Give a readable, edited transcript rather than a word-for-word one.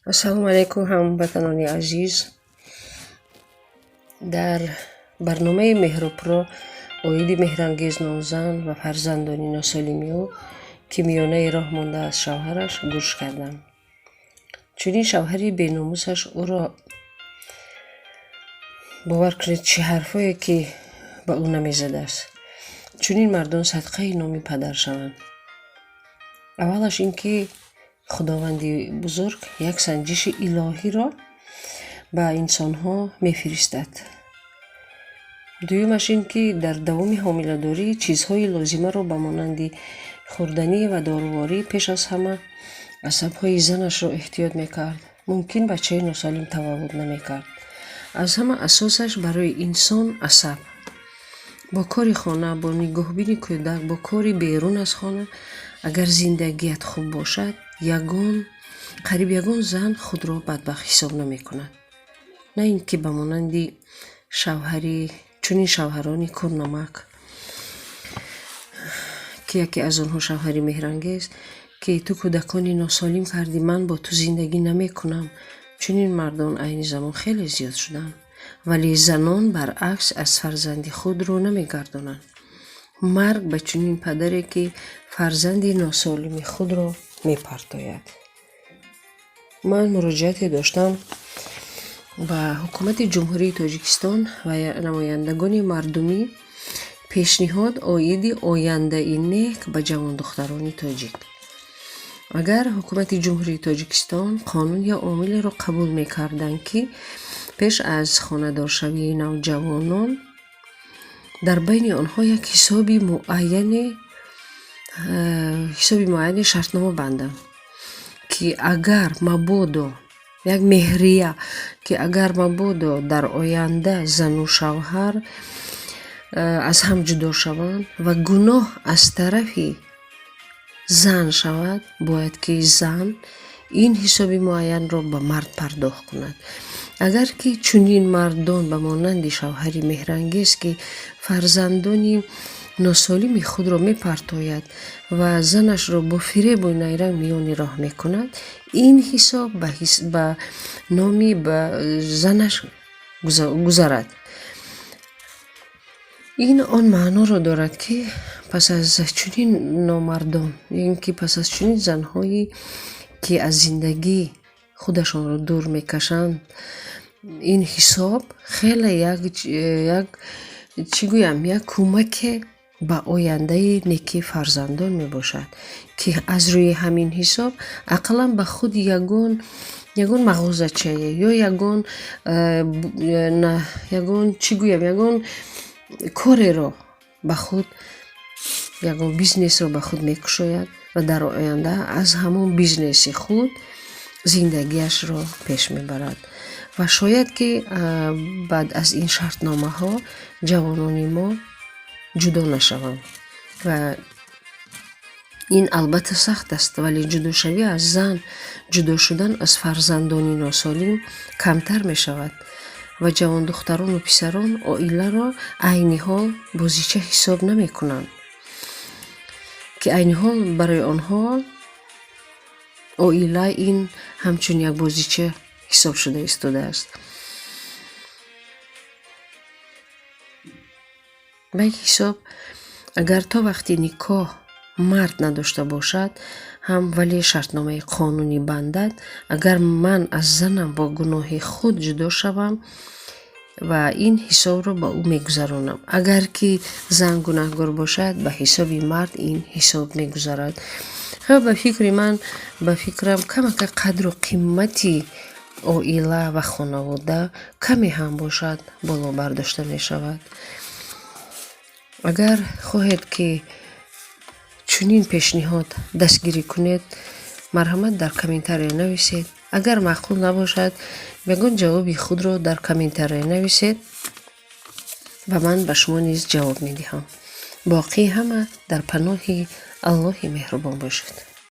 Ассалому алайкум, ҳамватанони азиз. Дар барномаи Меҳробро оиди Меҳрангез нозан ва фарзандони носолими ӯ, ки миёнаи роҳ монда аз шавҳараш, гӯш кардам. Чунин шавҳари беномусаш ӯро, бовар кунед, чӣ ҳарфое ки ба ӯ намезадааст. Чунин мардон садқаи номи падар шаванд. Аввалаш ин ки Худованди бузург як санҷиши илоҳиро ба инсонҳо мефиристад. Дуюмаш ин ки дар давоми ҳомиладорӣ чизҳои лозимаро ба монанди хӯрданӣ ва доруворӣ, пеш аз ҳама асабҳои занашро эҳтиёт мекард, мумкин бачаи носолим таваллуд намекард. Аз ҳама асосаш барои инсон асаб. Бо кори хона, бо нигоҳбини кӯдак, бо кори берун аз хона, агар зиндагият хуб бошад, ягон қариб ягон зан худро бадбахт ҳисоб намекунад. На ин ки ба монанди шавҳари чунин шавҳарони курнамак, ки яке аз онҳо шавҳари Меҳрангез, ки ту кӯдакони носолим кардӣ, ман бо ту зиндагӣ намекунам. Чунин мардон айни замон хеле зиёд шуданд, вале занон баръакс аз фарзанди худ рӯ намегардонанд. Марг ба чунин падаре, ки фарзанди носолими худро мепартояд. Ман муроҷиате доштам ба ҳукумати Ҷумҳурии Тоҷикистон ва намояндагони мардумӣ, пешниҳод оиди ояндаи нек ба ҷавондухтарони тоҷик. Агар ҳукумати Ҷумҳурии Тоҷикистон қонун ё омилеро қабул мекарданд, ки пеш аз хонадоршавии навҷавонон дар байни онҳо як ҳисоби муайяне шартнома банданд, ки агар мабодо як меҳрия, ки агар мабодо дар оянда зану шавҳар аз ҳам ҷудо шаванд ва гуноҳ аз тарафи зан шавад, бояд ки зан ин ҳисоби муайянро ба мард пардохт кунад. Агар ки чунин мардон ба монанди шавҳари Меҳрангез, ки фарзандони носолими худро мепартояд ва занашро бо фиребу найранг миёни роҳ мекунад, ин ҳисоб ба номи ба занаш гузарад. Ин он маъноро дорад, ки пас аз чунин номардон ё ин ки пас аз чунин занҳое, ки аз зиндагӣ худашонро дур мекашанд, ин ҳисоб хеле як, чӣ гӯям, як кӯмаке ба ояндаи некии фарзандон мебошад, ки аз рӯи ҳамин ҳисоб ақаллан ба худ ягон мағозачае ё ягон, чӣ гӯям, ягон кореро ба худ, ягон бизнесро ба худ мекушояд ва дар оянда аз ҳамон бизнеси худ зиндагиашро пеш мебарад. Ва шояд ки баъд аз ин шартномаҳо ҷавонони мо ҷудо нашаванд. Ва ин албатта сахт аст, вале ҷудошавӣ аз зан, ҷудо шудан аз фарзандони носолим камтар мешавад ва ҷавондухтарону писарон оиларо айни ҳол бозича ҳисоб намекунанд, ки айни ҳол барои онҳо оила ин ҳамчун як бозича ҳисоб шуда истодааст. Ба ин ҳисоб, агар то вақти никоҳ мард надошта бошад ҳам, вале шартномаи қонунӣ бандад, агар ман аз занам бо гуноҳи худ ҷудо шавам ва ин ҳисобро ба ӯ мегузаронам. Агар ки зан гунаҳгор бошад, ба ҳисоби мард ин ҳисоб мегузарад. Ба фикри ман, ба фикрам, камака қадру қимати оила ва хонавода каме ҳам бошад, боло бардошта мешавад. Агар хоҳед, ки чунин пешниҳод дастгирӣ кунед, марҳамат, дар комментария нависед. Агар маъқул набошад, ягон ҷавоби худро дар комментария нависед ва ман ба шумо низ ҷавоб медиҳам. Боқӣ ҳама дар паноҳи Аллоҳи меҳрубон бошед.